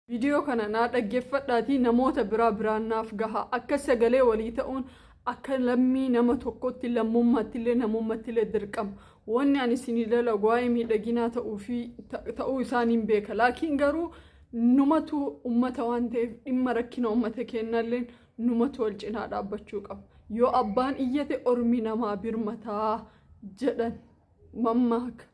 Viidiyoo kana naa dhaggeeffadhaatii namoota biraa biraan naaf gaha. Akka sagalee walii ta'uun akka lammii nama tokkotti lammummaattillee namummattillee dirqama. Wanni ani isinii dalagu waa'ee miidhaginaa ta'uu fi ta'uu isaaniin beeka. Laakiin garuu numatu ummata waan ta'eef dhimma rakkina ummata keenyallee numatu wal cinaa dhaabbachuu qaba. Yoo abbaan iyyate ormi namaa birmataa jedhan mammaaka.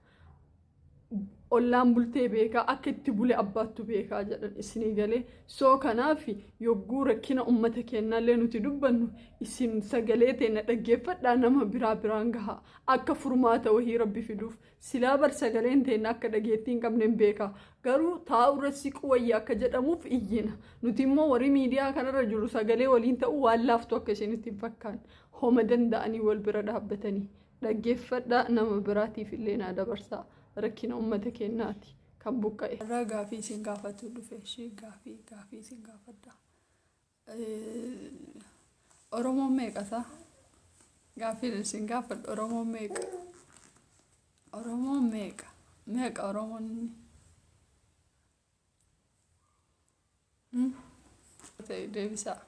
Ollaan bultee beekaa, akka itti bule abbaattu beekaa jedhan, isinii galee? Soo kanaaf yogguu rakkina ummata keenyallee nuti dubbannu, isin sagalee teenya dhaggeeffadhaa, nama biraa biraan gaha, akka furmaata wahii Rabbi fiduuf. Silaa bar sagaleen teenya akka dhageettii hin qabne hin beeka, garuu taa'urra siqu wayya akka jedhamuuf iyyina. Nuti immoo warri miidiyaa kanarra jiru sagalee waliin ta'uu waan laaftu akka isinitti hin fakkaanne. Homa danda'anii wal bira dhaabbatanii dhaggeeffadhaa, nama biraatiif illee naa dabarsaa. Rakkina ummata keenyaati kan buqqa'e. Irraa gaafii isin gaafatu dhufe, ishii gaafii isin gaafadha. Oromoon meeqa isaa? Gaaffiin isin gaafadhu, Oromoon meeqa? Oromoon meeqa? Meeqa Oromoon inni? Ta'e deebisaa.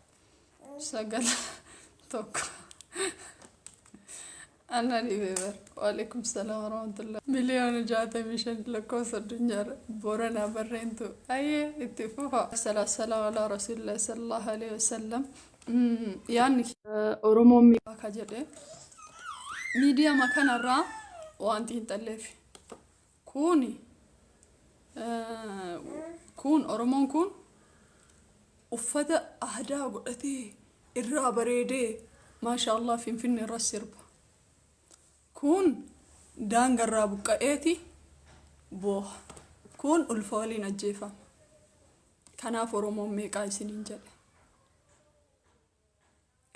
Sagal, tokko. Ana dhibee bar. Waalaikum salaam warahmatullah. 65,000,000 lakkoofsa addunyaarra. Booranaa barreentu. Ayyee, itti fufa. Salaatu salaam alaa rasuulillah sallallahu alaihi wasallam. Yaanni Oromoon meeqa? Ka jedhe miidiyaa kanarraa waan xiinxalleef. Kuni kun Oromoon kun uffata aadaa godhatee irraa bareedee, maasha Allah, Finfinnee irra sirba. Kun daangarraa buqqa'eeti booha. Kun ulfa waliin ajjeefama. Kanaaf Oromoon meeqaa isiniin jedhe.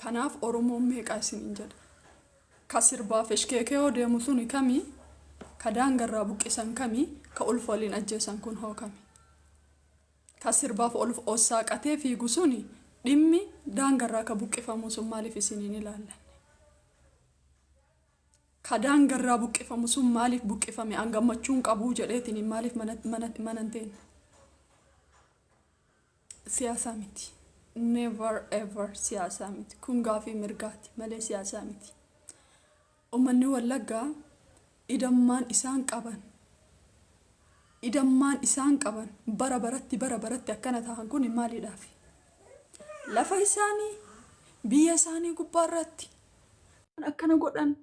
Kanaaf Oromoon meeqaa isiniin jedhe. Ka sirbaaf eshkeekee yoo deemu suni kami? Ka daangarraa buqqisan kami? Ka ulfa waliin ajjeesan kun hoo kami? Ka sirbaaf ol ossaaqatee fiigu suni, dhimmi daangarraa ka buqqifamu sun maaliif isiniin ilaallanne? Ka daangarraa buqqifamu sun maaliif buqqifame, an gammachuun qabuu jedheetiin maaliif mana mana mana hin teenne? Siyaasaa miti. Never ever siyaasaa miti. Kun gaafii mirgaati malee siyaasaa miti. Uummanni Wallaggaa idammaan isaan qaban, idammaan isaan qaban, bara baratti bara baratti akkana ta'an kun maaliidhaaf? Lafa isaanii, biyya isaanii gubbaa irratti akkana godhan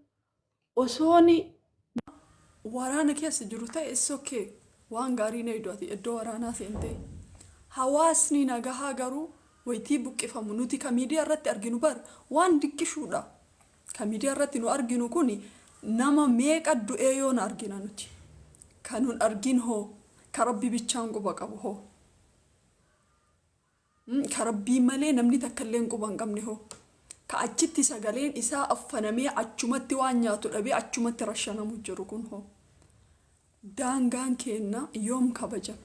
osooni waraana keessa jiru ta'e, it's okay, waan gaarii na iddoo ati iddoo waraanaa seentee. Hawaasni nagahaa garuu wayitii buqqifamu, nuti ka miidiyaa irratti arginu bar waan diqqishuudha. Ka miidiyaa irratti nu arginu kun nama meeqa du'ee yoo na argina nuti. Ka nun argin hoo? Ka Rabbi bichaan quba qabu hoo? Ka Rabbii malee namni takka illee quba hin qabne hoo? Ka achitti sagaleen isaa affanamee, achumatti waan nyaatu dhabee, achumatti rashanamu jiru kun hoo? Daangaan keenna yoom kabajama?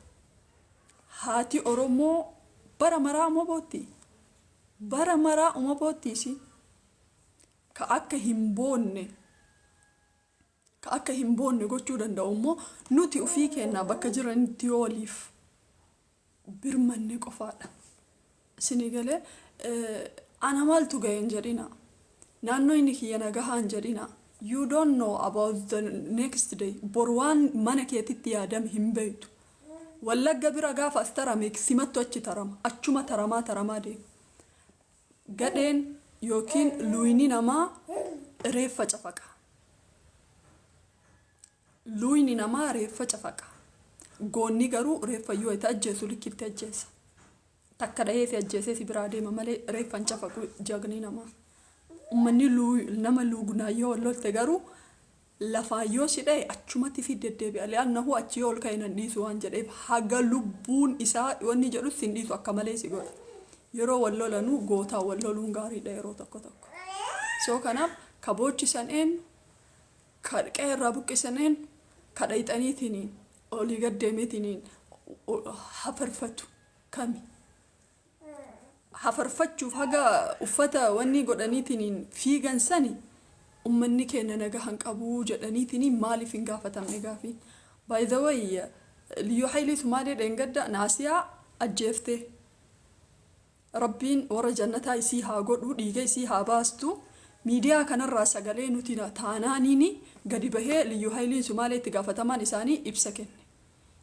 Haati Oromoo bara maraa uma bootti. Bara maraa uma bootti isiin. Ka akka hin boonne, ka akka hin boonne gochuu danda'u immoo nuti ofii keenyaa bakka jiranitti yoo waliif birmanne qofaadha. Isinii galee? Ana maaltu ga'e hin jedhina. Naannoo inni kiyya nagahaa hin jedhina. You don't know about the next day. Bor waan mana keetitti yaadame hin beektu. Wallagga bira gaafa as tarame simattu achi tarama. Achuma taramaa taramaa deema. Gadheen yookiin luuyni namaa reeffa cafaqa. Luuyni namaa reeffa cafaqa. Goonni garuu reeffa yoo itti ajjeesu likkitti ajjeesa. Takka dhahee si ajjeesee si biraa deema malee reeffa hin cafaqu jagni namaa. Uummanni nama luugnaa yoo wal lolte garuu lafaan yoo si dhahe achumatti si deddeebi'a. Li'annahu achi yoo ol ka'e nan dhiisu waan jedheef, haga lubbuun isaa wanni jedhus sin dhiisu, akka malee si godha. Yeroo wal lolanuu gootaan wal loluun gaariidha yeroo tokko tokko. So kanaaf ka boochisan eenyu? Ka qe'ee irraa buqqisan eenyu? Ka dhayxaniitiin olii gad deemeetiin hafarfatu kami? Hafarfachuuf haga uffata wanni godhaniitiin fiigan sani, ummanni keenya nagaa hin qabuu jedhaniitiin maaliif hin gaafatamne gaafiin? By the way, Liyyuu Haayilii Sumaalee dheengadda Naasiyaa Ajjeeftee. Rabbiin warra jannataa isii haa godhu, dhiiga isii haa baastu. Miidiyaa kanarraa sagalee nuti taanaaniin gadi bahee Liyyuu Haayiliin Sumaalee itti gaafatamaan isaanii ibsa kenne.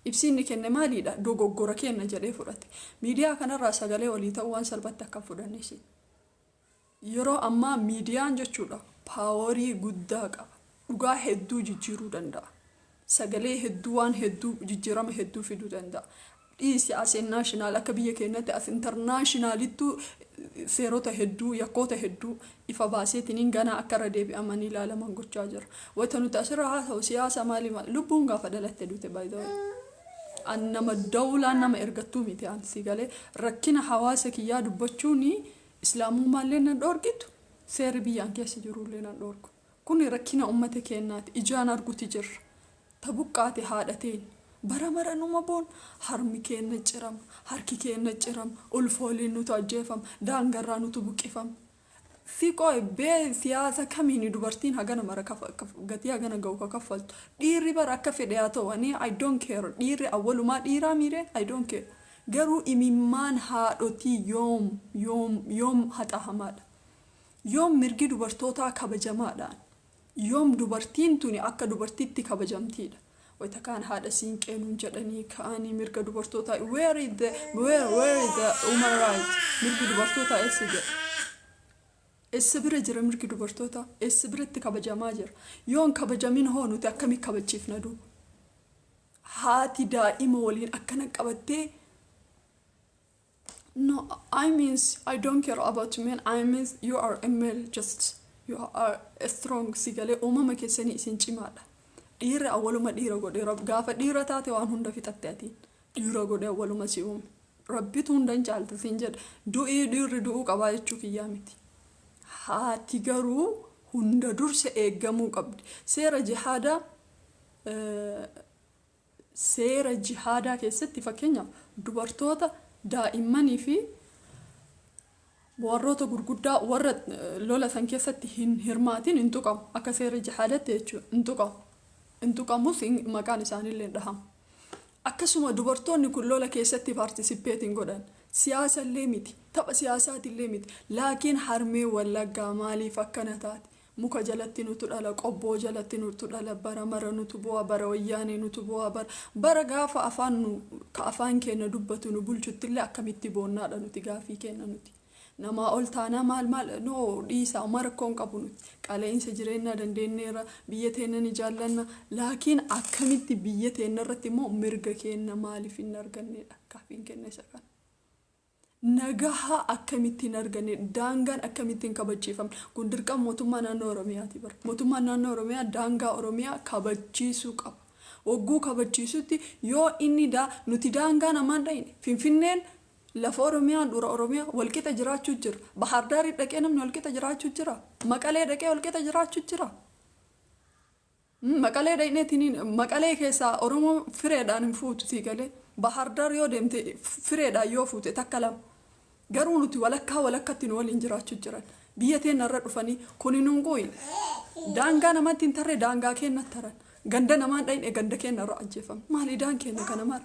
Ibsi inni kenne maaliidha? Dogoggora kenna jedhee fudhate. Miidiyaa kanarraa sagalee walii ta'uu waan salphatti akka fudhanne isin. Yeroo ammaa miidiyaan jechuudha power guddaa qaba. Dhugaa hedduu jijjiiruu danda'a. Sagalee hedduu, waan hedduu, jijjiirama hedduu fiduu danda'a. Dhiisi as national, akka biyya keenyatti as internationalittuu seerota hedduu, yakkoota hedduu ifa baaseetiin ganaa akka irra deebi'amanii ilaalaman gochaa jira. Wanta nuti asirra haasa'u siyaasa maali maali, lubbuun gaafa dhalatte duute, by the way. An nama dawlaan nama ergattuu miti. An si galee rakkina hawaasa kiyyaa dubbachuun islaamummaallee nan dhoorgitu, seerri biyyaan keessa jirullee nan dhoorgu. Kuni rakkina uummata keenyaati, ijaan arguti jirra. Ta buqqaate haadhateen bara mara numa boon, harmi keenya cirama, harki keenya cirama, ulfooliin nutu ajjeefama, daangarraa nutu buqqifama. Si qoy bee, siyaasa kamiin dubartiin hagana mara gatii hagana ga'u ka kaffaltu? Dhiirri bara akka fedhe haa ta'u, ani I don't care. Dhiirri awwalumaa dhiiraa miiree, I don't care. Garuu imimmaan haadhotii yoom, yoom, yoom haxaahamaadha? Yoom mirgi dubartootaa kabajamaadhaan? Yoom dubartiin tuni akka dubartiitti kabajamtiidha? Wayita kaan haadha siinqee nuun jedhanii ka'anii mirga dubartootaa, where is the human right? Mirgi dubartootaa eessa jira? Eessa bira jira mirgi dubartootaa? Eessa biratti kabajamaa jira? Yoon kabajamin hoo nuti akkamii kabachiifna duuba? Haati daa'ima waliin akkana qabattee. No, I means I don't care about men. I means you are a male, just you are a strong. Si galee, uumama keessanii isin cimaadha. Dhiirri awwaluma dhiira godhe gaafa dhiira taate waan hunda fixatte atiin. Dhiira godhe awwaluma si uume. Rabbitu hunda hin caalta siin jedha. Du'ii dhiirri du'uu qabaa jechuu kiyyaa miti. Haati garuu hunda dursa eeggamuu qabdi. Seera jihaadaa keessatti fakkeenyaaf dubartoota, daa'immanii fi warroota gurguddaa warra lola san keessatti hin hirmaatin hin tuqamu. Akka seera jihaadatti jechuudha, hin tuqamu. Hin tuqamus, maqaan isaaniillee hin dhahamu. Akkasuma dubartoonni kun lola keessatti participate hin godhan. Siyaasa illee miti, tapha siyaasaatillee miti. Laakiin harmee Wallaggaa maaliif akkana taate? Muka jalatti nutu dhala, qobboo jalatti nutu dhala, bara mara nutu bu'a, bara Wayyaanee nutu bu'a, bara bara gaafa afaan nu ka afaan keenya dubbatu nu bulchuttillee akkamitti boonnaadha nuti gaafii keenya nuti. Namaa ol taanaa maal maal no dhiisaa, uma rakkoon qabu. Nuti qaala'insa jireenyaa dandeenyeera, biyya teenya ni jaallanna. Laakiin akkamitti biyya teenya irratti immoo mirga keenya maaliif hin argannedha gaafiin keenya isa kana. Nagahaa akkamitti hin arganne? Daangaan akkamitti hin kabachiifamne? Kun dirqama mootummaa naannoo Oromiyaati. Bara mootummaan naannoo Oromiyaa daangaa Oromiyaa kabachiisuu qaba. Wagguu kabachiisutti yoo inni daa nuti daangaa namaan dhayine, Finfinneen lafa Oromiyaa, dura Oromiyaa walqixa jiraachuu jira. Bahaardaarii dhaqee namni walqixa jiraachuu jira. Maqalee dhaqee walqixa jiraachuu jira. Maqalee dhaqneetiin Maqalee keessaa Oromoo fireedhaan hin fuutu, sii galee? Bahardaar yoo deemte fireedhaan yoo fuute takka lama. Garuu nuti walakkaa walakkatti nu waliin jiraachuu jiran. Biyya teenya irra dhufanii kuni nuun quuyne. Daangaa namatti hin tarree, daangaa keenya taran. Ganda namaan dhayne, ganda keenya irra ajjeefame. Maali daan keenya kana mara?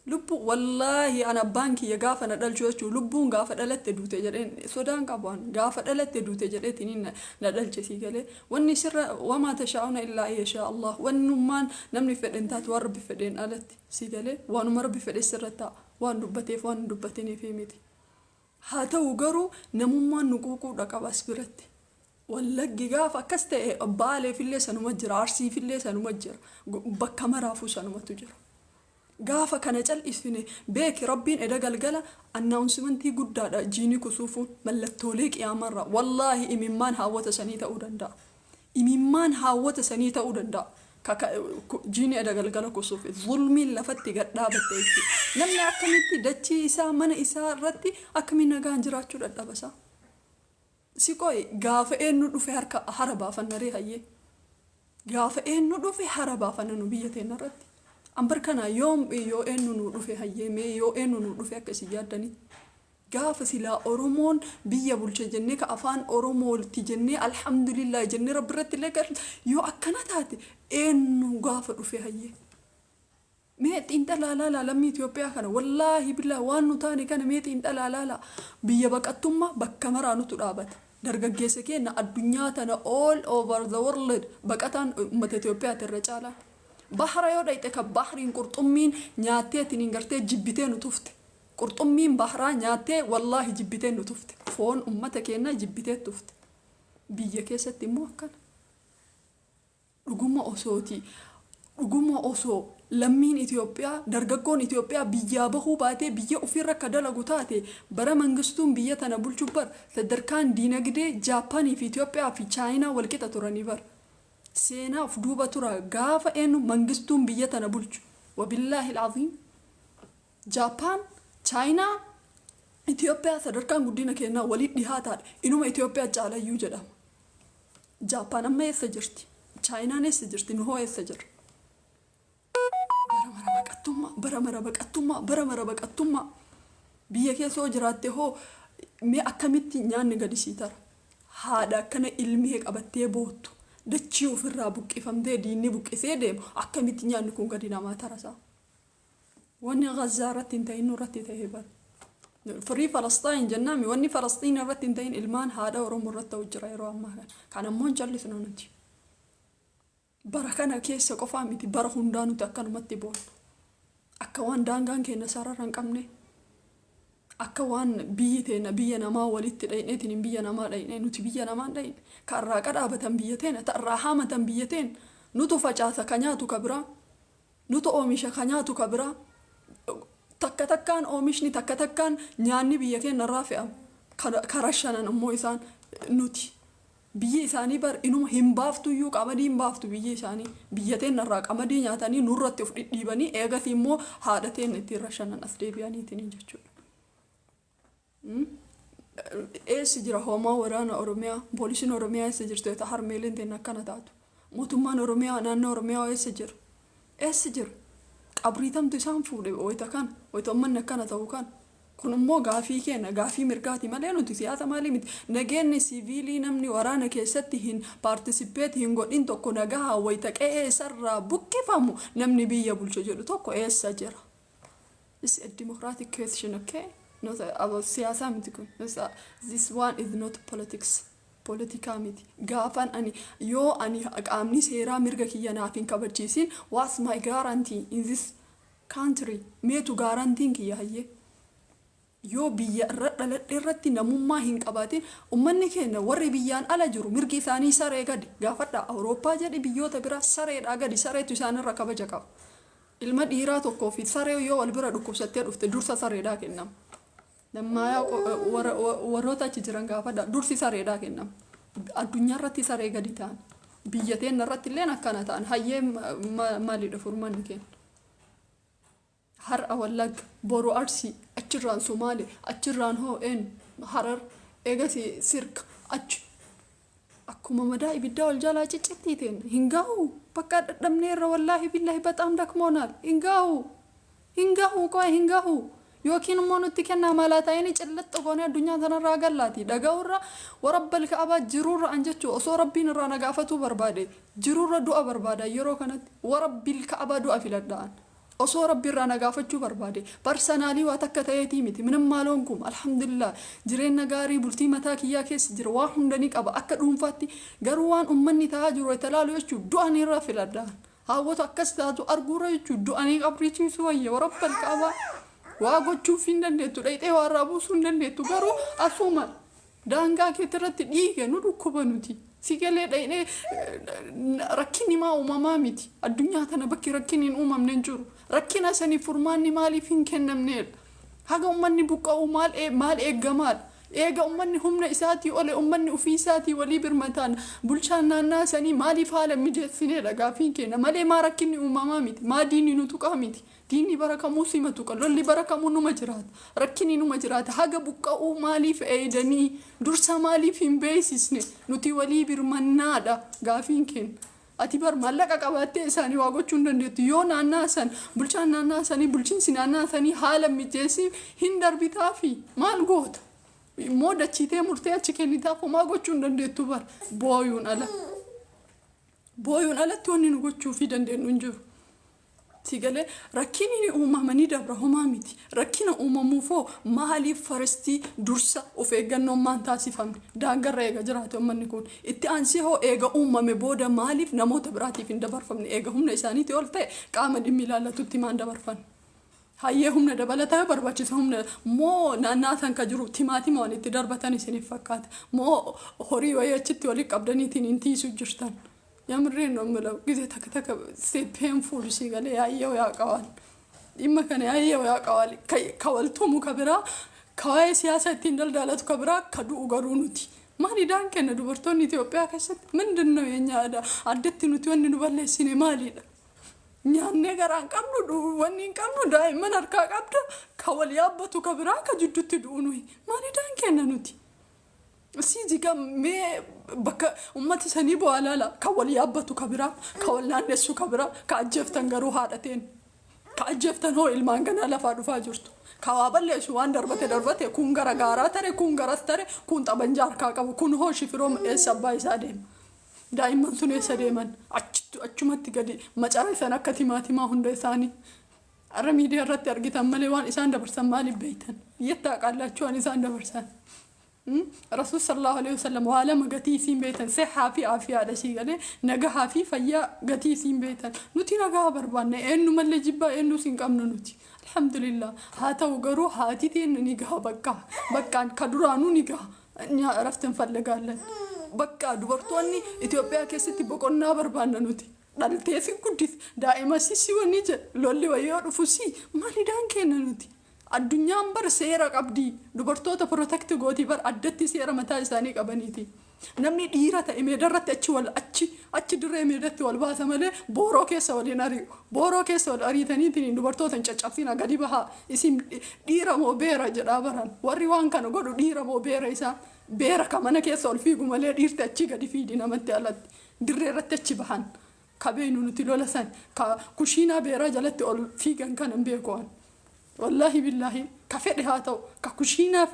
Lubbuu, wallaahi, an abbaan kiyya gaafa na dhalchu jechuun lubbuun gaafa dhalatte duute jedheen sodaan qabu. An gaafa dhalatte duute jedheetiin na dhalche, sii galee? Wanni sirra wamaa tashaa'una illaa yashaa Allah. Wannummaan namni fedhen taatu waan Rabbi fedheen alatti, sii galee? Waanuma Rabbi fedhe sirra ta'a, waan dubbateef waan hin dubbatiniif miti. Haa ta'u garuu namummaan nu quuquudha qaba as biratti. Wallaggi gaafa akkas ta'e Baaleefillee sanuma jira, Arsiifillee sanuma jira, bakka maraafuu sanumatu jira. Gaafa kana cal'isfine beeki, Rabbiin eda galgala announcement guddaadha. Jiini kusuufuun mallattoolee qiyaamarraa, wallaahi, imimmaan haawwata sanii ta'uu danda'a. Imimmaan haawwata sanii ta'uu danda'a. Jiini eda galgala kusuufe zulmiin lafatti gad dhaabatte jechuudha. Namni akkamitti dachii isaa, mana isaa irratti akkamiin nagaan jiraachuu dadhabasaa? Si qoy, gaafa eenyu dhufe harka hara baafannaree hayyee? Gaafa eenyu dhufe hara baafanna nu biyya teenya irratti? Ambar kana yoom, yoo eenyu nu dhufe hayyee, mee yoo eenyu nu dhufe akka isin yaaddanii? Gaafa silaa Oromoon biyya bulche jennee, ka afaan Oromooti jennee, alhamdulillah jennee Rabbi irratti illee yoo akkana taate eenyu gaafa dhufe hayyee? Mee xiinxalaa laalaa lammii Itoophiyaa kana, wallaahi billaa waan nu taane kana mee xiinxalaa laalaa. Biyya baqattummaa bakka maraa nutu dhaabata. Dargaggeessa keenya addunyaa tana, all over the world, baqataan uummata Itoophiyaati irra caalaa. Bahara yoo dhayxe, kan bahriin qurxummiin nyaattee ittiin gartee jibbitee nu tufte. Qurxummiin baharaa nyaattee wallaahi jibbitee nu tufte. Foon uummata keenyaa jibbitee tufte. Biyya keessatti immoo akkana. Dhuguma osooti. Dhuguma osoo lammiin Itoophiyaa, dargaggoon Itoophiyaa biyyaa bahuu baatee biyya ofiirra akka dalagu taate, bara Mangistuun biyya tana bulchuu bar sadarkaan diinagdee Jaappaanii fi Itoophiyaa fi Chaayinaa walqixa turanii bar. Seenaaf duuba tura, gaafa eenyu Mangistuun biyya tana bulchu. Wabillaahi alcaziim. Jaappaan, Chaayinaa, Itoophiyaa sadarkaan guddina keenyaa walitti dhihaataadha. Inuma Itoophiyaa caalayyuu jedhama. Jaappaan amma eessa jirti? Chaayinaan eessa jirti? Nuhoo eessa jirra? Bara mara baqattummaa, bara mara baqattummaa, bara mara baqattummaa. Biyya keessa hoo jiraatte hoo, mee akkamitti nyaanni gadi sii tara? Haadha akkana ilmee qabattee boottu, dachii ofirraa buqqifamtee diinni buqqisee deemu, akkamitti nyaanni kun gadi namaa tarasaa? Wanni Gazaa irratti hin ta'in nurratti ta'ee bara. Firii Falasxaayin jennaami, wanni Falasxiin irratti hin ta'in ilmaan haadha Oromoo irratti ta'u jira yeroo ammaa kana. Kan ammoo hin callisnu nuti. Bara kana keessa qofaa miti, bara hundaa nuti akkanumatti boonna. Akka waan daangaan keenya sarara hin qabne, akka waan biyyi teenya biyya namaa walitti dhayneetiin biyya namaa dhayne. Nuti biyya namaa dhayne. Ka irraa qadhaabatan biyya teenya, ta irraa haamatan biyya teenya. Nutu facaasa, ka nyaatu ka biraa. Nutu oomisha, ka nyaatu ka biraa. Takka takkaan oomishni, takka takkaan nyaanni biyya keenya irraa fe'ama. Karaa shanan immoo isaan nuti. Biyyi isaanii bar inuma hin baaftuyyuu, qamadii hin baaftu biyyi isaanii. Biyya teenya irraa qamadii nyaatanii nurratti of dhidhiibanii, eegasii immoo haadha teenya ittiin rashanan as deebi'aniitiin jechuudha. Eessi jira hoomaa waraana Oromiyaa? Poolisiin Oromiyaa eessa jirtu yoo harmeeleen teenya akkana taatu? Mootummaan Oromiyaa, naannoo Oromiyaa eessa jira? Eessa jira? Qabriitamtu isaan fuudhe wayita kana, wayita uummanni akkana ta'u kana. Kun immoo gaafii keenya, gaafii mirgaati malee nuti siyaasa maalii miti. Nageenyi siviilii namni waraana keessatti hin participate hin godhin tokko nagahaa wayita qe'ee isarraa buqqifamu, namni biyya bulchu jedhu tokko eessa jira? It's a democratic question, okay? Not about siyaasaa miti kun. This one is not politics. Politikaa miti. Gaafan ani yoo ani qaamni seeraa mirga kiyya naaf hin kabachiisin, what's my guarantee in this country? Meetu guaranteen kiyya hayyee? Yoo biyya irra dhaladhe irratti namummaa hin qabaatin, ummanni keenya warri biyyaan ala jiru mirgi isaanii saree gadi. Gaafadha, Awurooppaa jedhi, biyyoota biraa, sareedhaa gadi, sareetu isaanirra kabaja qaba. Ilma dhiiraa tokkoo fi saree yoo wal bira dhukkubsattee dhufte, dursa sareedhaa kennama. Nammaayaa warroota achi jiran gaafadha, dursi sareedhaa kennama. Addunyaa irratti saree gadi ta'an. Biyya teenya irratti illee akkana ta'an. Hayyee, maalidha furmaanni keenya? Har'a Wallagga, boru Arsii, achirraan Somaale, achirraan hoo een Harar, eegas Sirka, achi akkuma madaa ibiddaa wal jalaa ciccittii teen hin gahu. Bakka dadhabneerra, wallaahi billaahi በጣም ደክሞናል. Hin gahu, hin gahu, qo'e hin gahu. Yookiin immoo nutti kennaa malaa ta'anii cillaxxa goonee addunyaa tanarraa gallaati dhaga'urra. Warabbal ka'abaa, jiruurra an jechuu osoo Rabbiin irraa na gaafatuu barbaade, jiruurra du'a barbaada. Yeroo kanatti warabbil ka'abaa du'a filadhaan osoo Rabbi irraa na gaafachuu barbaade. Personally waa takka ta'eetii miti, ምንም አልሆንኩም, alhamdulillah. Jireenya gaarii, bultii mataa kiyyaa keessa jira, waa hunda ni qaba akka dhuunfaatti. Garuu waan ummanni ta'aa jiru itti ilaalu jechuun du'a ni irraa filadhaan. Haawwatu akkas taatu arguurra jechuun du'anii qabrichiisuu wayya. Warabbal ka'abaa, waa gochuuf hin dandeettu, dhayxee waa irraa buusuu hin dandeettu. Garuu asuma daangaa keetti irratti dhiiga nu dhukkuba. Nuti si galee dhayxee rakkinni maa uumamaa miti. Addunyaa tana bakki rakkinni hin uumamne hin jiru. Rakkina saniif furmaanni maaliif hin kennamneedha? Haga ummanni buqqa'u maal maal eeggamaadha? Eega ummanni humna isaatii ole, ummanni ofii isaatii walii birmataan, bulchaan naannaa sanii maaliif haala mijeessineedha gaafiin keenya malee maa rakkinni uumamaa miti, maa diinni nu tuqaa miti. Diinni bara kamuu sima tuqa, lolli bara kamuu numa jiraata, rakkinni numa jiraata. Haga buqqa'uu maaliif eeydanii, dursa maaliif hin beeksisne? Nuti walii birmannaadha gaafiin keenya. Ati bar maallaqa qabaattee isaanii waa gochuu hin dandeettu. Yoo naannaa san bulchaan naannaa sanii, bulchiinsi naannaa sanii haala mijeessii hin darbitaafi maal goota? Immoo dachiitee murtee achi kennitaaf, homaa gochuu hin dandeettu bar booyuun ala. Booyuun alatti wanni nu gochuufii dandeenyu hin jiru. Si galee, rakkinni ni uumama, ni dabra, homaa miti. Rakkina uumamuufoo maaliif first dursa of eeggannoon maan taasifamne? Daangarra eega jiraate uummanni kun. Itti aansee hoo eega uumame booda maaliif namoota biraatiif hin dabarfamne? Eega humna isaaniitii ol ta'e qaama dhimmi ilaallatutti maan dabarfan? Hayyee, humna dabalataa yoo barbaachisa humna moo naannaa san ka jiru timaatima waan itti darbatan isiniif fakkaata? Moo horii wayii achitti walitti qabdaniitiin hin tiisu jirtan? የምሬን ነው የምለው። ጊዜ takka takka painful si galee yaayyew yaaqawaal, dhimma kana yaayyew yaaqawaal. Ka waltumu ka biraa, ka waa'ee siyaasa ittiin daldalatu ka biraa, ka du'u garuu nuti. Maalidhaan kenna dubartoonni Itoophiyaa keessatti? ምንድን ነው የኛ addatti nuti wanni nu balleessine maalidha? Nyaannee garaa hin qabnu, wanni hin qabnu, daa'imman harkaa qabda, ka wal yaabbatu ka biraa, ka jidduutti du'u nuyi. Maalidhaan kenna nuti? Si jiga mee bakka ummata sanii bu'aa laala. Ka wal yaabbatu ka biraa, ka wal naannessu ka biraa, ka ajjeeftan garuu haadhateen, ka ajjeeftan hoo ilmaan ganaa lafaa dhufaa jirtu. Ka waa balleessu waan darbate darbate, kun gara gaaraa tare, kun garas tare, kun xabanjaa harkaa qabu, kun hoo shifiroo eessa abbaa isaa deema? Daa'imman sun eessa deeman? Achumatti gadi macara akka timaatimaa hunda isaanii. Har'a miidiyaa irratti argitan malee waan isaan dabarsan maaliif beektan? Biyyatti qaallachuu waan isaan dabarsan. Rasuul صلى الله عليه وسلم waa lama gatii isiin beektan, seexaa fi aafiyaadha. Sii galee, nagahaa fi fayyaa gatii isiin beektan. Nuti nagaa barbaanna, eenyu mallee jibbaa eenyus hin qabnu nuti. Alhamdulillah. Haa ta'u garuu haati teenya ni gaha, bakka bakkaan ka duraanuu ni gaha. እኛ እረፍት እንፈልጋለን. Bakka dubartoonni Itoophiyaa keessatti boqonnaa barbaanna nuti. Dhaltee si guddis, daa'ima si wanni jedhe, lolli wayyoo dhufu si maalidhaan kenna nuti? Addunyaan bar seera qabdi, dubartoota protect gootii bar, addatti seera mataa isaanii qabaniiti. Namni dhiira ta'e meedarratti achi wal achi achi dirree meedatti wal baasa malee booroo keessa waliin ari'u. Booroo keessa wal ariitaniitiin dubartoota hin caccabsina, gadi bahaa. Isin dhiira moo beera jedhaa baran. Warri waan kana godhu dhiira moo beera? Isaa beera ka mana keessa ol fiigu malee dhiirti achi gadi fiidi namatti alatti dirree irratti achi bahan. Kabeenu nuti lola san ka kushiinaa beeraa jalatti ol fiigan kan hin beeku. Wallaahi billaahi, ka fedhe haa ta'u, ka kushiinaa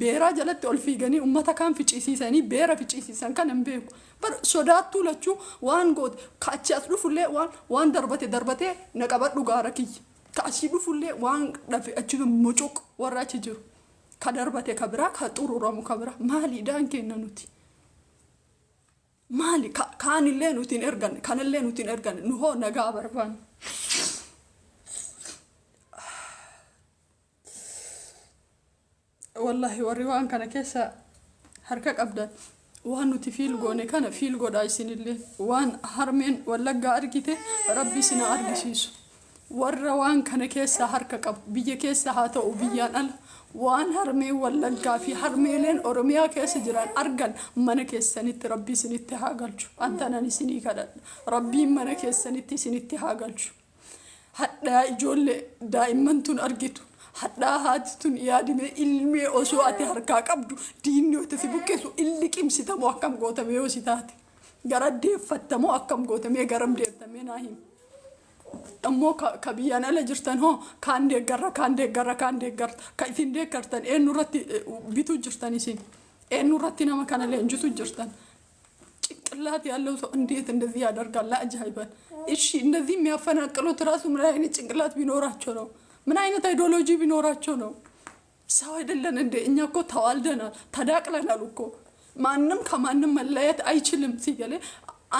beeraa jalatti ol fiiganii ummata kaan ficisiisanii beera ficisiisan kan hin beeku. Bar sodaattuu lachuu waan goote, ka achi as dhufullee waan darbate darbatee na qabadhu gaara kiyya. Ka asii dhufullee waan dhafe achi mucuq warra achi jiru. Ka darbate ka biraa, ka xururamu ka biraa, maaliidhaan kenna nuti? Maali kaanillee nuti hin erganne, kanallee nuti hin erganne, nu hoo nagaa barbaanna. Wallahi, warri waan kana keessa harka qabdan waan nuti feel goone kana feel godhaa. Isinillee waan harmeen Wallaggaa argite Rabbi isin haa argisiisu. Warra waan kana keessa harka qabu, biyya keessa haa ta'u biyyaan ala, waan harmeen Wallaggaa fi harmeeleen Oromiyaa keessa jiran argan mana keessanitti Rabbi isinitti haa galchu. Antanan isinii kadhadha, Rabbiin mana keessanitti isinitti haa galchu. Hadhaa ijoollee daa'imman tun argitu, hadhaa haati tun yaadime, ilmee osoo ati harkaa qabdu diinni yoo si buqqisu illi qimsitamoo akkam gootame? Yoo si taate gara deeffattamoo akkam gootamee? Garam deeftamee naa himi. Ammoo ka biyyaan ala jirtan hoo kaan deeggarra, kaan deeggarra, kaan deeggarta, ka isin deeggartan eenyu irratti bituu jirtan? Isin eenyu irratti nama kana leenjisu jirtan? ጭንቅላት ያለው ሰው እንዴት እንደዚህ ያደርጋል? አጃይበን። እሺ፣ እንደዚህ የሚያፈናቅሉት ራሱ ምን አይነት ጭንቅላት ቢኖራቸው ነው? ምን አይነት ideology ቢኖራቸው ነው? ሰው አይደለን እንዴ? እኛ እኮ ተዋልደናል፣ ተዳቅለናል እኮ። ማንም ከማንም መለየት አይችልም። ሲገሌ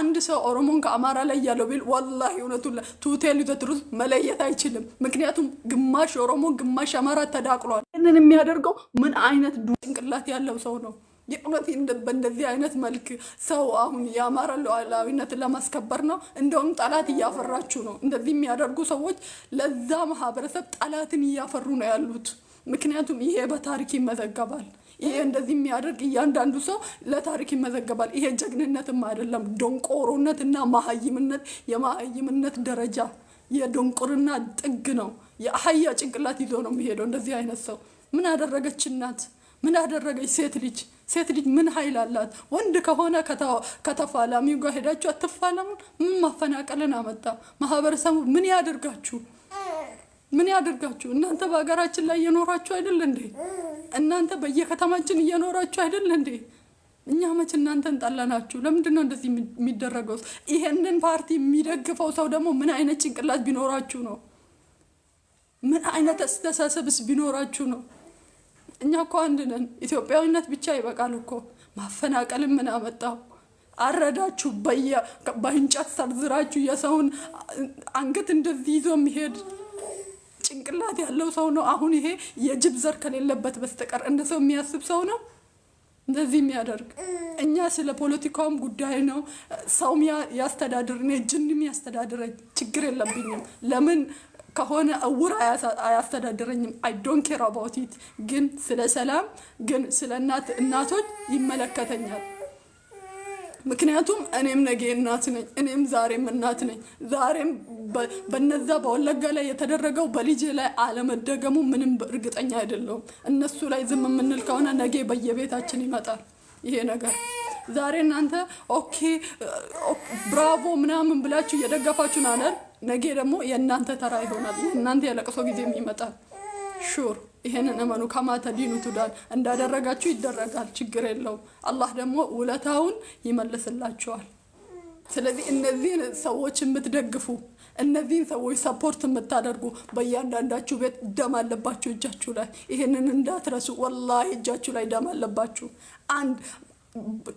አንድ ሰው ኦሮሞን ከአማራ ላይ ያለው ቢል ወላሂ እውነቱን to tell you the truth መለየት አይችልም። ምክንያቱም ግማሽ ኦሮሞ ግማሽ አማራ ተዳቅሏል። ይህንን የሚያደርገው ምን አይነት ጭንቅላት ያለው ሰው ነው? የእውነት በእንደዚህ አይነት መልክ ሰው አሁን የአማራ ሉዓላዊነትን ለማስከበር ነው። እንደውም ጠላት እያፈራችሁ ነው። እንደዚህ የሚያደርጉ ሰዎች ለዛ ማህበረሰብ ጠላትን እያፈሩ ነው ያሉት። ምክንያቱም ይሄ በታሪክ ይመዘገባል። ይሄ እንደዚህ የሚያደርግ እያንዳንዱ ሰው ለታሪክ ይመዘገባል። ይሄ ጀግንነትም አይደለም፣ ደንቆሮነት እና መሀይምነት፣ የመሀይምነት ደረጃ፣ የድንቁርና ጥግ ነው። የአህያ ጭንቅላት ይዞ ነው የሚሄደው እንደዚህ አይነት ሰው። ምን አደረገች እናት? ምን አደረገች ሴት ልጅ? ሴት ልጅ ምን ኃይል አላት? ወንድ ከሆነ ከተፋላሚው ጋር ሄዳችሁ አትፋለሙን? ምን ማፈናቀልን አመጣ? ማህበረሰቡ ምን ያደርጋችሁ? ምን ያደርጋችሁ? እናንተ በሀገራችን ላይ እየኖራችሁ አይደል እንዴ? እናንተ በየከተማችን እየኖራችሁ አይደል እንዴ? እኛ መች እናንተን ጠላናችሁ? ለምንድን ነው እንደዚህ የሚደረገው? ይሄንን ፓርቲ የሚደግፈው ሰው ደግሞ ምን አይነት ጭንቅላት ቢኖራችሁ ነው? ምን አይነት አስተሳሰብስ ቢኖራችሁ ነው? እኛ እኮ አንድ ነን። ኢትዮጵያዊነት ብቻ ይበቃል እኮ። ማፈናቀልን ምን አመጣው? አረዳችሁ፣ በእንጨት ሰርዝራችሁ የሰውን አንገት እንደዚህ ይዞ የሚሄድ ጭንቅላት ያለው ሰው ነው። አሁን ይሄ የጅብ ዘር ከሌለበት በስተቀር እንደ ሰው የሚያስብ ሰው ነው እንደዚህ የሚያደርግ? እኛ ስለ ፖለቲካውም ጉዳይ ነው። ሰውም ያስተዳድር፣ እኔ ጅንም ያስተዳድረኝ ችግር የለብኝም። ለምን ከሆነ እውር አያስተዳድረኝም። I don't care about it። ግን ስለ ሰላም፣ ግን ስለ እናቶች ይመለከተኛል። ምክንያቱም እኔም ነገ እናት ነኝ። እኔም ዛሬም እናት ነኝ። ዛሬም በነዛ በወለጋ ላይ የተደረገው በልጄ ላይ አለመደገሙ ምንም እርግጠኛ አይደለሁም። እነሱ ላይ ዝም የምንል ከሆነ ነገ በየቤታችን ይመጣል ይሄ ነገር። ዛሬ እናንተ okay bravo ምናምን ብላችሁ እየደገፋችሁ ናነር፣ ነገ ደግሞ የእናንተ ተራ ይሆናል። የእናንተ የለቅሶ ጊዜም ይመጣል። Sure፣ ይሄንን እመኑ። كما تدين تدان፣ እንዳደረጋችሁ ይደረጋል። ችግር የለውም። አላህ ደግሞ ውለታውን ይመልስላችኋል። ስለዚህ እነዚህን ሰዎች የምትደግፉ፣ እነዚህን ሰዎች support የምታደርጉ በእያንዳንዳችሁ ቤት ደም አለባችሁ እጃችሁ ላይ። ይሄንን እንዳትረሱ። ወላሂ እጃችሁ ላይ ደም አለባችሁ። አንድ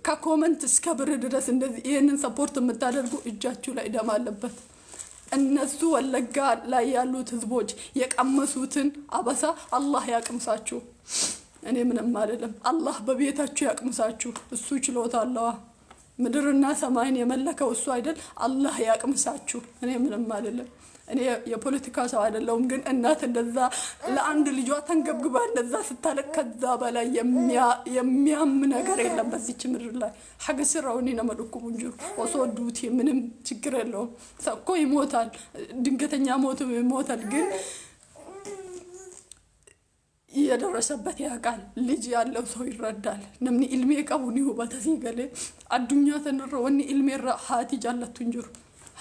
ከ comment እስከ ብር ድረስ እንደዚህ ይሄንን support የምታደርጉ እጃችሁ ላይ ደም አለበት። እነሱ ወለጋ ላይ ያሉት ህዝቦች የቀመሱትን አበሳ አላህ ያቅምሳችሁ። እኔ ምንም አልልም። አላህ በቤታችሁ ያቅምሳችሁ። እሱ ችሎታ አለዋ። ምድርና ሰማይን የመለከው እሱ አይደል? አላህ ያቅምሳችሁ። እኔ ምንም አልልም። እኔ የፖለቲካ ሰው አይደለሁም። ግን እናት እንደዛ ለአንድ ልጇ ተንገብግባ እንደዛ ስታለቅ ከዛ በላይ የሚያም ነገር የለም በዚች ምድር ላይ። Haga sirraawni nama dhukkubu hin jiru. Osoo duute ምንም ችግር የለውም። ሰው እኮ ይሞታል፣ ድንገተኛ ሞት ይሞታል። ግን የደረሰበት ያውቃል። ልጅ ያለው ሰው ይረዳል። Namni ilmee qabu ni hubata sii galee. Addunyaa tanarra wanni ilmeerra haati jaallattu hin jiru.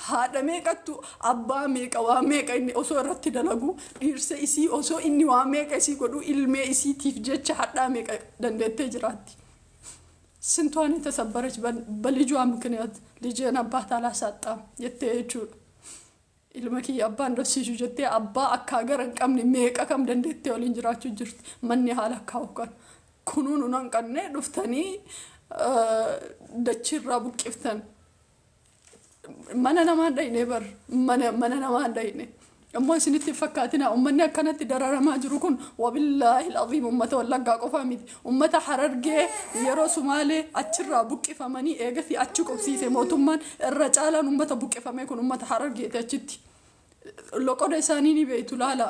Haadha meeqattu abbaa meeqa waa meeqa inni osoo irratti dalagu, dhiirsa isii osoo inni waa meeqa isii godhu, ilmee isiitiif jecha hadhaa meeqa dandeettee jiraatti. ስንቷን የተሰበረች በልጇ ምክንያት ልጄን አባት አላሳጣም jettee jechuudha. Ilma kiyya abbaan dhabsiisu jettee abbaa akka gara hin qabne meeqa kam dandeettee waliin jiraachuu jirti. Manni haala kaa'u kan kunuun hin hanqanne dhuftanii dachiirraa buqqiftan. Mana namaa hin dhayne bar, mana namaa hin dhayne. Ammoo isinitti hin fakkaatina, uummanni akkanatti dararamaa jiru kun وبالله العظيم uummata Wallaggaa qofaa miti. Uummata Harargee yeroo Sumaalee achirraa buqqifamanii eegasii achi qubsiise mootummaan, irra caalaan uummata buqqifame kun uummata Harargeeti achitti. Loqoda isaanii ni beeytu, laala.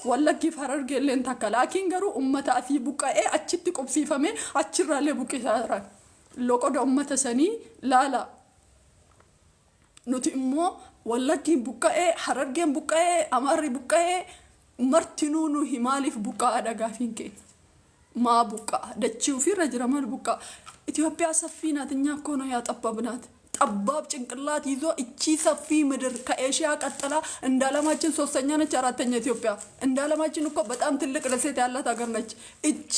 Wallaggiif Harargee illeen takka, laakiin garuu uummata asii buqqa'ee achitti qubsiifamee achirraallee buqqisaa jiran. Loqoda uummata sanii laala. Nuti immoo Wallaggiin buqqa'ee, Harargeen buqqa'ee, Amaarri buqqa'ee, martinuu nuhi maaliif buqqa'aadha gaafiin keenya? Maa buqqa'a? Dachii ofiirra jira, maal buqqa'a? ኢትዮጵያ ሰፊ ናት። እኛ እኮ ነው ያጠበብናት። ጠባብ ጭንቅላት ይዞ እቺ ሰፊ ምድር ከኤሽያ ቀጥላ እንደ ዓለማችን ሶስተኛ ነች፣ አራተኛ ኢትዮጵያ። እንደ ዓለማችን እኮ በጣም ትልቅ ደሴት ያላት ሀገር ነች። እቺ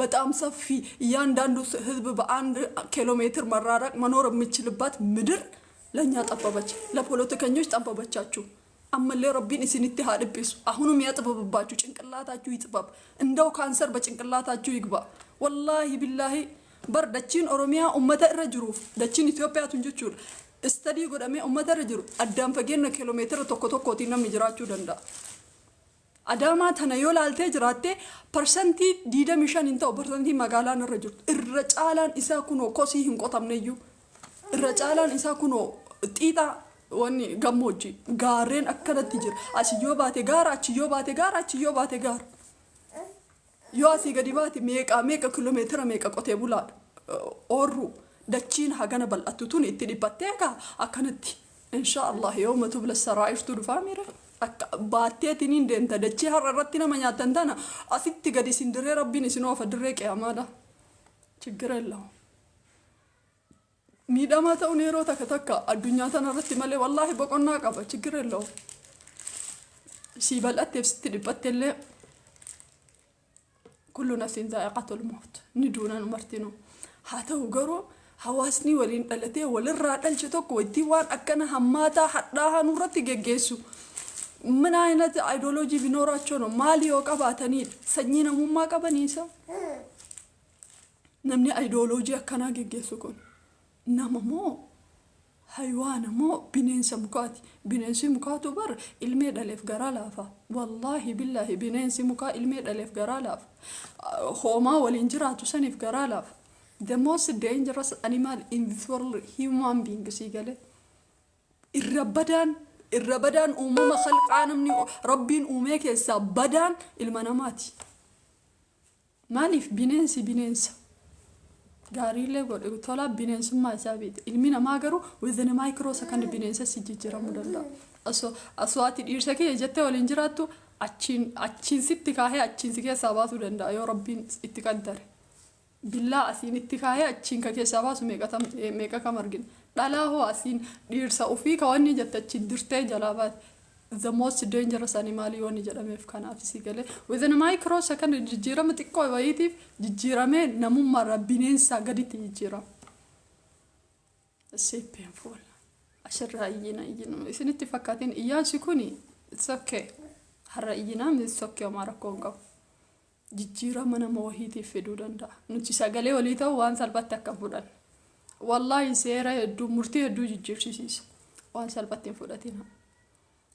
በጣም ሰፊ፣ እያንዳንዱ ህዝብ በ1 ኪሎ ሜትር መራራቅ መኖር የሚችልባት ምድር ለእኛ ጠበበች፣ ለፖለቲከኞች ጠበበቻችሁ። Ammallee Rabbiin isinitti haa dhiphisu። አሁንም ያጥብብባችሁ፣ ጭንቅላታችሁ ይጥበብ። እንደው ካንሰር በጭንቅላታችሁ ይግባ። ወላሂ ቢላሂ bar dachiin Oromiyaa ummata irra jiruuf dachiin Itoophiyaa tun jechuudha. Study godhamee ummata irra jiru addaan fageenya kiiloomeetira tokko tokkootiin namni jiraachuu danda'a. Adaamaa tana yoo laaltee jiraatte 25% hin ta'u parsantii magaalaan irra jirtu. Irra caalaan isaa kunoo kosii hin qotamneyyuu. Irra caalaan isaa kunoo xiixaa wanni gammoojjii gaarreen akkanatti jira. Asii yoo baate gaara, achi yoo baate gaara, achi yoo baate gaara. Yoo asii gadi baate meeqa meeqa kiiloomeetira meeqa qotee bulaadha. Oorru dachiin hagana bal'attu tun itti dhiphattee kaa akkanatti. إن شاء الله يوم تبلى السرائر tu dhufaa mire. Akka baatteetiniin deemta dachii har'a irratti nama nyaattan tana asitti gadi isin dirree Rabbiin isin oofa dirree qiyamaadha. ችግር የለውም። Miidhamaa ta'uun yeroo takka takka addunyaa tana irratti malee wallaahi boqonnaa qaba, ችግር የለውም። Sii bal'atteef sitti dhiphatte illee كل نفس ذائقة الموت, ni duunan martinuu. Haa ta'u garuu hawaasni waliin dhalatee walirraa dhalche tokko wajjin waan akkana hammaataa hadhaahaa nurratti geggeessu. ምን አይነት ideology ቢኖራቸው ነው? Maali yoo qabaatanidha? Sanyii namummaa qabaniisa? Namni ideology akkanaa geggeessu kun nama moo haywaana moo bineensa mukaati? Bineensi mukaatu bar ilmee dhaleef garaa laafa. Wallaahi billaahi, bineensi mukaa ilmee dhaleef garaa laafa. Hoomaa waliin jiraatu saniif garaa laafa. The most dangerous animal in this world, human being. Sii galee, irra badaan uumama khalqaa namni Rabbiin uumee keessaa badaan ilma namaati. Maaliif? Bineensi bineensa gaariillee godhe tolaa bineensummaa isaa beekte. Ilmi namaa garuu within a microsecond bineensa si jijjiiramuu danda'a. Osoo ati dhiirsa kee jettee waliin jiraattu, achiin sitti kaahee achiin si keessaa baasuu danda'a yoo Rabbiin itti qaddare. Billaa asiin itti kaahee achiin ka keessaa baasu meeqa kam argina. Dhalaa hoo asiin dhiirsa ofii ka wanni jette achiin dirtee jalaa baate. The most dangerous animal wanni jedhameef kanaaf, si galee. Within a microsecond jijjiirama xiqqoo wayiitiif jijjiiramee namummaarraa bineensaa gaditti jijjiirama. It's painful. Asirraa iyyina iyyina isinitti fakkaatiin iyyaansi kuni it's okay. Har'a iyyinaan it's okay, homaa rakkoo hin qabu. Jijjiirama nama wahiitiif fiduu danda'a. Nuti sagalee walii ta'u waan salphatti akka hin fudhanne. Wallaahi, seera hedduu, murtii hedduu jijjiirsiisa. Waan salphatti hin fudhatina.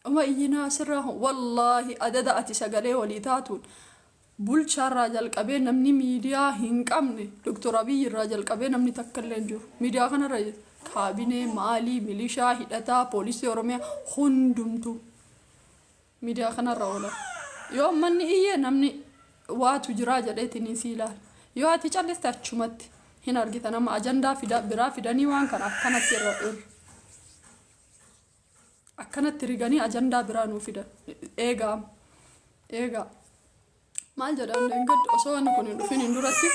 Uma iyyinaa asirraa, wallaahi, adada ati sagalee walii taatuun bulchaarraa jalqabee namni miidiyaa hin qabne, Doktor Abiyyi irraa jalqabee namni takka illee hin jiru. Miidiyaa kanarra kaabinee maalii, milishaa hidhataa, poolisii Oromiyaa hundumtuu miidiyaa kanarra oolan. Yoo manni iyyee namni waatu jiraa jedheetiin si ilaala. Yoo ati calliste achumatti hin argita, nama ajandaa biraa fidanii waan kana akkanatti irra irra. Akkanatti riganii ajandaa biraa nuu fidan. Eegaa, eegaa. Maal jedhan? Leengaddi osoo wanni kun hin dhufin hin duratti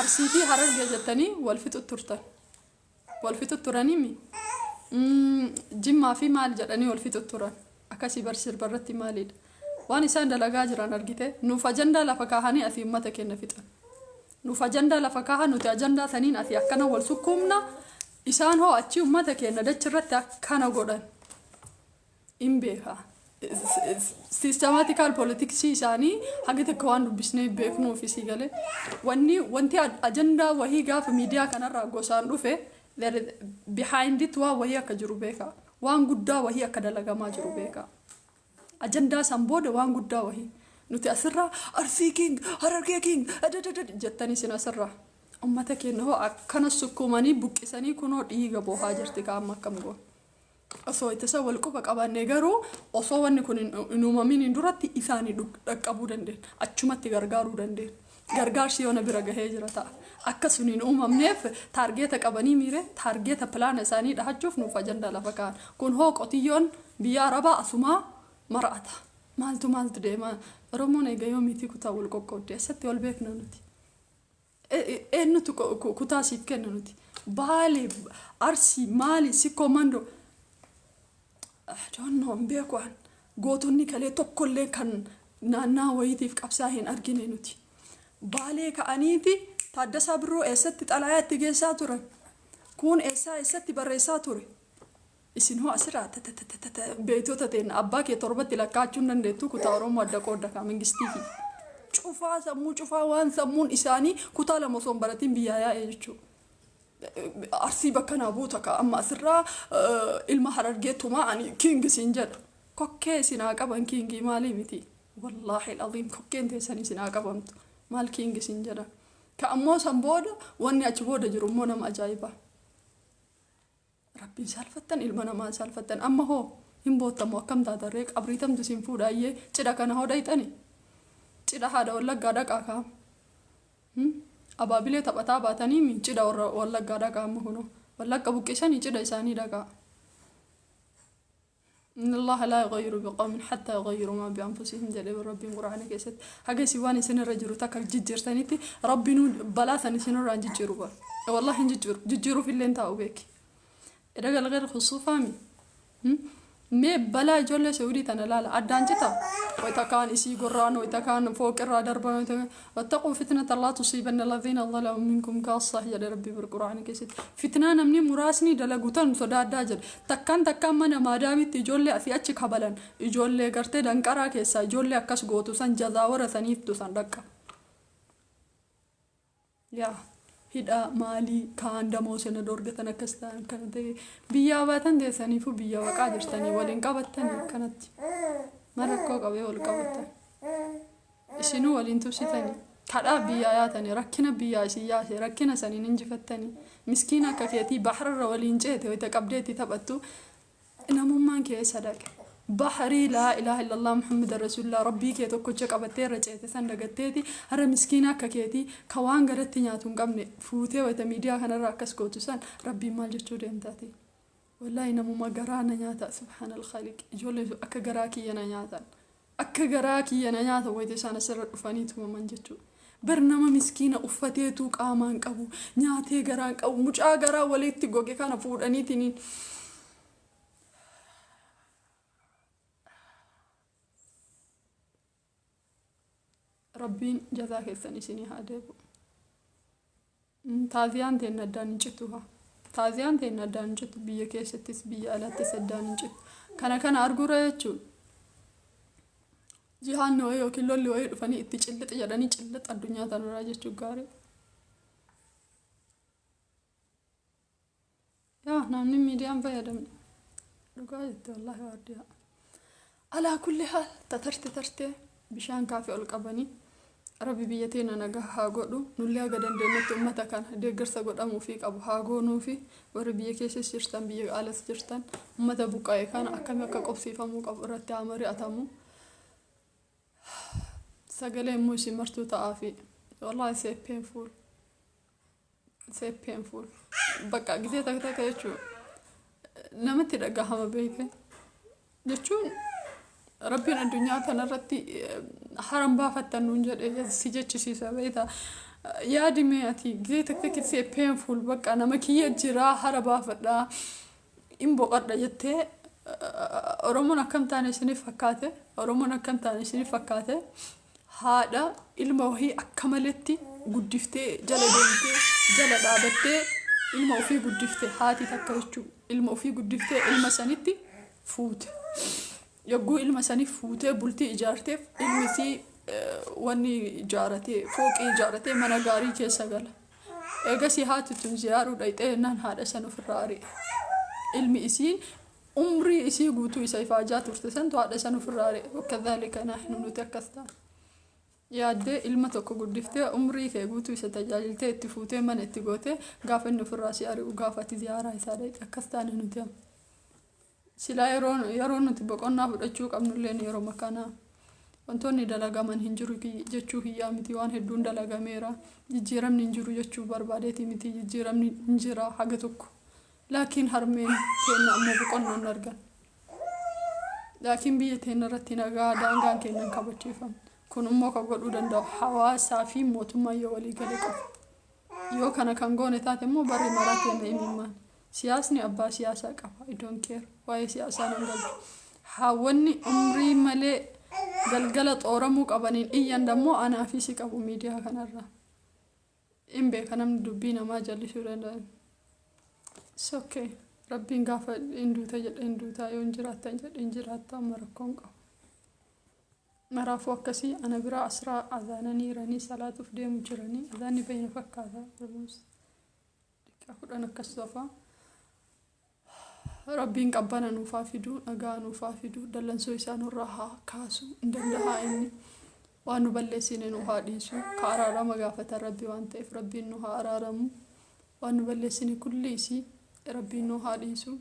Arsii fi Harargee jettanii wal fixu turtan. Wal fixu turanii. Jimmaa fi maal jedhanii wal fixu turan. Akkasii bar sirba irratti maalidha? Waan isaan dalagaa jiran argite, nuuf ajandaa lafa kaahanii asii uummata keenya fixan. Nuuf ajandaa lafa kaahan, nuti ajandaa saniin asii akkana wal sukkuumna, isaan hoo achi uummata keenya dachirratti akkana godhan. Hin beekaa. Systematical politics isaanii haga tokko waan dubbisnee beeknuuf, isii galee. Wanni wanti ajandaa wahii gaafa miidiyaa kanarraa gosaan dhufe, behind it waan wahii akka jiru beekaa. Waan guddaa wahii akka dalagamaa jiru beekaa. Ajandaa san booda waan guddaa wahii. Nuti asirraa Arsii king, Harargee king, adadadad jettanii isin asirraa. Uummata keenya hoo akkana sukkuumanii buqqisanii kunoo dhiiga boohaa jirti kaa'amma, akkam goon. Osoo ittisa wal quba qabaanne garuu, osoo wanni kun hin uumamin hin duratti isaanii dhaqqabuu dandeenya. Achumatti gargaaruu dandeenya. Gargaarsi yoona bira gahee jira ta'a. Akka sun hin uumamneef target qabanii miire, target plan isaanii dhahachuuf nuuf ajandaa lafa kaa'an. Kun hoo qotiyyoon biyya Arabaa asumaa mar'ata. Maaltu maaltu deema? Oromoon egaa yoo miti kutaa wal qoqqoodde, eessatti wal beekna nuti? Eenyutu kutaa siif kenna nuti? Baalee, Arsii, maali, Sikkoo Mandoo. I don't know, hin beeku an. Gootonni kalee tokkollee kan naannaa wayiitiif qabsaa hin argine nuti. Baalee ka'aniiti Taaddasaa Birruu eessatti xalayaa itti geessaa turan? Kun eessaa eessatti barreessaa ture? Isin hoo asirraa beektota ta'een abbaa kee torbatti lakkaa'achuu hin dandeettu, kutaa Oromoo adda qoodda kaa mangistii fi. Cufaa sammuu, cufaa waan sammuun isaanii kutaa 2 osoo hin baratiin biyyaa yaa'e jechuudha. Arsii bakka naa buuta ka amma asirraa ilma Harargeetumaa ani king siin jedha. Kokkee isin haa qaban, king maalii miti. Wallaahi al'aziim, kokkeen teessan isin haa qabamtu. Maal king isin jedha. Ka ammoo san booda wanni achi booda jiru immoo nama ajaa'ibaa. Rabbiin saalfattan, ilma namaa saalfattan, amma hoo hin boottamu, akkam taatarree? Qabriitamtu isin fuudhaayyee cidha kana hoo dhayxani. Cidha haadha Wallaggaa dhaqaa kaa. Abaabilee taphataa baatanii cidha warra Wallaggaa dhaqaa, amma kunoo. Wallagga buqqisanii cidha isaanii dhaqaa. إن الله لا يغير بقوم حتى يغيروا ما بأنفسهم jedhee Rabbiin Quraana keessatti. Haga isin waan isin irra jiru takka jijjiirtanitti Rabbiin balaa san isin irraa hin jijjiiru bara. Wallahi hin jijjiiru, jijjiiruuf illee hin taa'u beeki. Edha galgal khusuufaami. Mee balaa ijoollee Saudii tana laala, addaan cita. Wayita kaan isii gorraan, wayita kaan fooqirraa darban, wayita واتقوا فتنة لا تصيبن الذين ظلموا منكم خاصة jedhe Rabbi bir Quraana keessatti. Fitnaa namni muraasni dalagu tan sodaaddaa jedhe. Takkaan takkaan mana maadaamitti ijoollee asii achi kabalan, ijoollee gartee danqaraa keessaa ijoollee akkas gootu san jazaawara saniiftu san dhaqqa. Yaa hidhaa maalii kaan damoo sana dorgatan, akkas ta'an kana ta'e biyyaa baatan teessaniifuu biyya baqaa jirtanii waliin qabattanii akkanatti ma rakkoo qabee wal qabattan isinuu waliin tubsitanii kadhaa biyyaa yaatanii, rakkina biyyaa isin yaase, rakkina saniin injifattanii miskiina akka keetii bahrarra waliin ceete wayita qabdeetti taphattu namummaan kee eessa dhaqe? Baharii لا إله إلا الله محمد رسول الله rabbii kee tokkocha qabattee irra ceete san dagatteeti har'a miskiina akka keetii ka waan garatti nyaatu hin qabne fuutee wayita miidiyaa kanarra akkas gootu san rabbiin maal jechuu deemtaati? Wallaahi namuma garaa na nyaata. سبحان الخالق, ijoollee sun akka garaa kiyya na nyaatan, akka garaa kiyya na nyaatan wayita isaan asirra dhufanii tumaman jechuudha. Bar nama miskiina uffateetuu qaamaan qabu, nyaatee garaan qabu, mucaa garaa walitti goge kana fuudhaniitiin Rabbiin jazaa keessan isinii haa deebi'u. Taaziyaan teenna addaan hin cittu haa. Taaziyaan teenna addaan hin cittu, biyya keessattis biyya alattis addaan hin cittu. Kana kana arguura jechuun jihaanni wayii yookiin lolli wayii dhufanii itti cillix jedhanii cillix addunyaa tanarraa jechuun gaarii. Yaa namni miidiyaan fayyadamne dhugaa jette wallaahi waardiyaa. على كل حال tatarte tartee bishaan kaafee ol qabanii Rabbi biyya teena nagaa haa godhu. Nullee haga dandeenyetti ummata kana deeggarsa godhamuufii qabu haa goonuufi. Warri biyya keessas jirtan, biyya alas jirtan, ummata buqqa'e kana akkamii akka qobsiifamuu qabu irratti haa mari'atamu. Sagalee immoo isin martuu ta'aafi. Wallahi it's painful. It's painful. Bakka gisee takka takka jechuun namatti dhagahama beekte jechuun Rabbiin addunyaa kanarratti haram baafattan nuun jedhe si jechisiisa beekta. Yaadi mee ati gisee takka takka it's painful. Bakka nama kiyya jiraa hara baafadhaa hin boqadha jettee. Oromoon akkam taane isiniif fakkaate? Oromoon akkam taane isiniif fakkaate? Haadha ilma wahii akka maletti guddiftee, jala deemtee, jala dhaabattee ilma ofii guddifte, haati takka jechuu ilma ofii guddiftee ilma sanitti fuute. Yogguu ilma sanii fuutee bultii ijaarteef, ilmi isii wanni ijaaratee, fooqii ijaaratee mana gaarii keessa gala. Eegasii haati tun ziyaaruu dhayxee jennaan haadha san ofirraa ari'e. Ilmi isiin umrii isii guutuu isa ifaajaa turte santu haadha san ofirraa ari'e. وكذلك نحن, nuti akkas ta'a. Yaaddee ilma tokko guddiftee, umrii kee guutuu isa tajaajiltee, itti fuutee, mana itti gootee, gaafa inni ofirraa si ari'u, gaafa ati ziyaaraa isaa dhayxe, akkas taane nuti amma. Silaa yeroo nuti boqonnaa fudhachuu qabnullee yeroo makanaa wantoonni dalagaman hin jiru jechuu kiyyaa miti, waan hedduun dalagameera. Jijjiiramni hin jiru jechuu barbaadeeti miti, jijjiiramni hin jira haga tokko. Laakiin harmeen teenna ammoo boqonnaa hin argan. Laakiin biyya teenya irratti nagaa daangaan keenya hin kabachiifamu. Kun immoo kan godhuu danda'u hawaasaa fi mootummaa yoo walii gale qofa. Yoo kana kan goone taate immoo barri maraa keenya imimmaan. Siyaasni abbaa siyaasaa qaba. I don't care. Waa'ee siyaasaa nan galchu. Haawwanni umrii malee galgala xooramuu qabaniin iyyan dammoo anaa fi si qabu miidiyaa kanarraa. Hin beeka namni dubbii namaa jallisuu danda'an. It's okay. Rabbiin gaafa hin duuta jedhe hin duutaa, yoo hin jiraattan jedhe hin jiraatta, amma rakkoon qabu. Maraafuu akkasii ana biraa asraa azaananiiranii salaatuuf deemu jiranii, azaanni bayna fakkaata. Daqiiqaa 10 akkas tofaa. Rabbiin qabbana nuufaa fiduu, nagaa nuufaa fiduu, dallansuu isaa nurraa haa kaasu, hin dandahaa inni. Waan nu balleessine nu haa dhiisu, ka araarama gaafatan Rabbi waan ta'eef Rabbiin nu haa araaramu. Waan nu balleessine kulli isii Rabbiin nu haa dhiisu.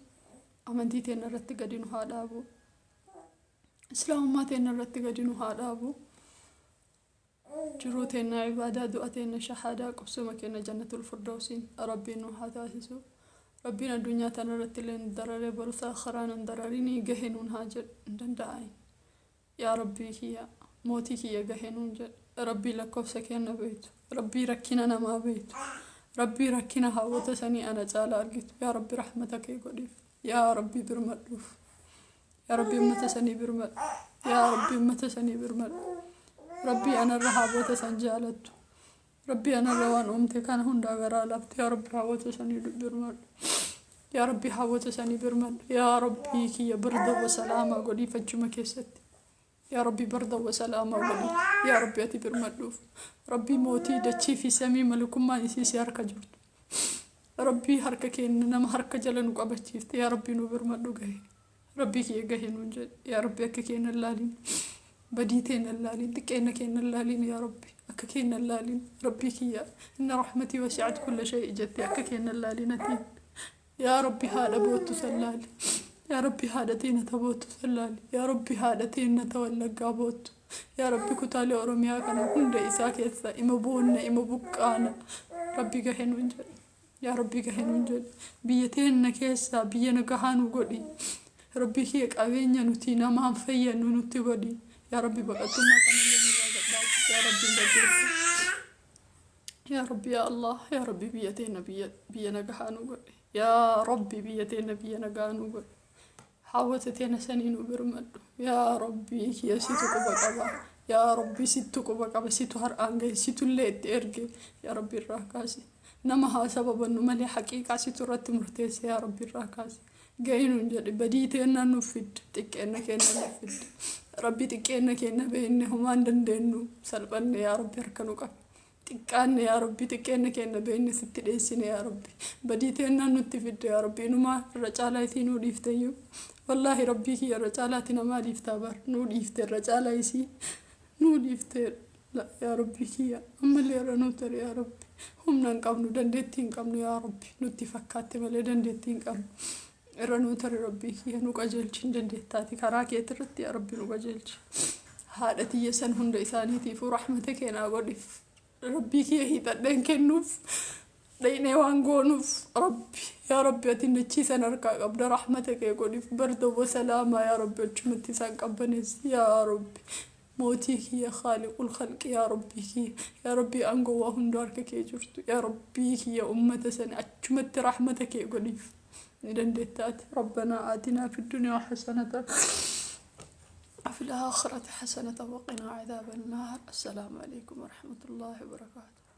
Amantii teenya irratti gadi nu haa dhaabu. Islaamummaa teenya irratti gadi nu haa dhaabu. Jiruu teenya ibaadaa, du'a teenya shahaadaa, qubsuma keenya jannatul firdawsiin Rabbiin nu haa taasisu. Rabbiin addunyaa tana irratti illee nu dararee borusa akhiraa nu dararinii gahe nuun haa jedhu hin danda'ayin. Yaa Rabbii kiyya, mootii kiyya, gahe nuun jedhe. Rabbii lakkoofsa keenya beektu, Rabbii rakkina namaa beektu, Rabbii rakkina hawwata sanii ana caala argitu, yaa Rabbi rahmata kee godhiif, yaa Rabbii birmadhuuf. Yaa Rabbi ummata sanii birmadhu. Yaa Rabbi ummata sanii birmadhu. Rabbii anarra haawwata san jaalattu. Rabbii anarra waan uumte kana hundaa garaa laafte. Yaa Rabbi haawwata sanii birmadhu. Yaa Rabbi haawwata sanii birmadhu. Yaa Rabbii kiyya barda wa salaamaa godhiif achuma keessatti. Yaa Rabbi barda wa salaamaa godhi. Yaa Rabbi ati birmadhuuf. Rabbii mootii dachii fi samii malikummaan isii si harka jirtu. Rabbii harka keenya nama harka jala nu qabachiifte. Yaa Rabbi nu birmadhu gahe. Rabbii kiyya gahe nuun jedhe. Yaa Rabbi akka keenya hin laalin. Badii teenya hin laalin. Xiqqeenya keenya hin laalin yaa Rabbi. Akka keenya hin laalin. Rabbii kiyya inna rahmatii wasi'at kulla shay'i jette akka keenya hin laalin atiin. Yaa Rabbi haadha boottu san laali. Yaa Rabbi haadha teenya ta boottu san laali. Yaa Rabbi haadha teenya ta Wallaggaa boottu. Yaa Rabbi kutaalee Oromiyaa kana hunda isaa keessa ima boonna ima buqqaana. Rabbi gahe nuun jedhe. Yaa Rabbi gahe nuun jedhe. Biyya teenya keessaa biyya nagahaa nu godhi. Rabbi kiyya qabeenya nuti namaan fayyannu nutti godhi. Yaa Rabbi baqattummaa kanallee nurraa gadhaabi. Yaa Rabbi hin dandeessa. Yaa Rabbi yaa Allah yaa Rabbi biyya teenya biyya biyya nagahaa nu godhi. Yaa Rabbi biyya teenya biyya nagahaa nu godhi. Haawwata teenya sanii nu birmadhu. Yaa Rabbi kiyya situ quba qaba. Yaa Rabbi sittu quba qaba situ har'aan gahe situllee itti erge. Yaa Rabbi irraa kaasi. Nama haa sababannu malee haqiiqaa situ irratti murteesse yaa Rabbi irraa kaasi. Gahee nuun jedhe badii teenna nuuf fidde xiqqeenna keenya nuuf fidde. Rabbi xiqqeenna keenya beekne homaa hin dandeenyu salphanne yaa Rabbi harka nu qabi. Xiqqaanne yaa Rabbi xiqqeenna keenya beekne sitti dheessine yaa Rabbi. Badii teennaan nutti fidde yaa Rabbi inumaa irra caalaa isii nuu dhiifteyyuu. Wallaahi Rabbii kiyya irra caalaati namaa dhiiftaa bar nuu dhiifte irra caalaa isii nuu dhiifte yaa Rabbii kiyya ammallee irra nuu tari yaa Rabbi. Humna hin qabnu dandeettii hin qabnu yaa Rabbi nutti fakkaatte malee dandeettii hin qabnu. Irra nuu tari Rabbii kiyya nu qajeelchi hin dandeettaati karaa keetirratti yaa Rabbi nu qajeelchi. Haadha tiyya san hunda isaaniitiifuu rahmata kee naa godhiif. Rabbii kiyya hiixadheen kennuuf dhaynee waan goonuuf Rabbi yaa Rabbi ati dachii san harkaa qabda rahmata kee godhiif barda wa salaamaa yaa Rabbi achumatti isaan qabbaneessi yaa Rabbi. Mootii kiyya khaaliqul khalqi yaa Rabbii kiyya yaa Rabbii aangoo waa hundaa harka kee jirtu yaa Rabbii kiyya ummata sani achumatti rahmata kee godhiif ni dandeetta ati Rabbanaa aatinaa fi dunyaa hasanatan وفي الآخرة حسنة وقنا عذاب النار. السلام عليكم ورحمة الله وبركاته.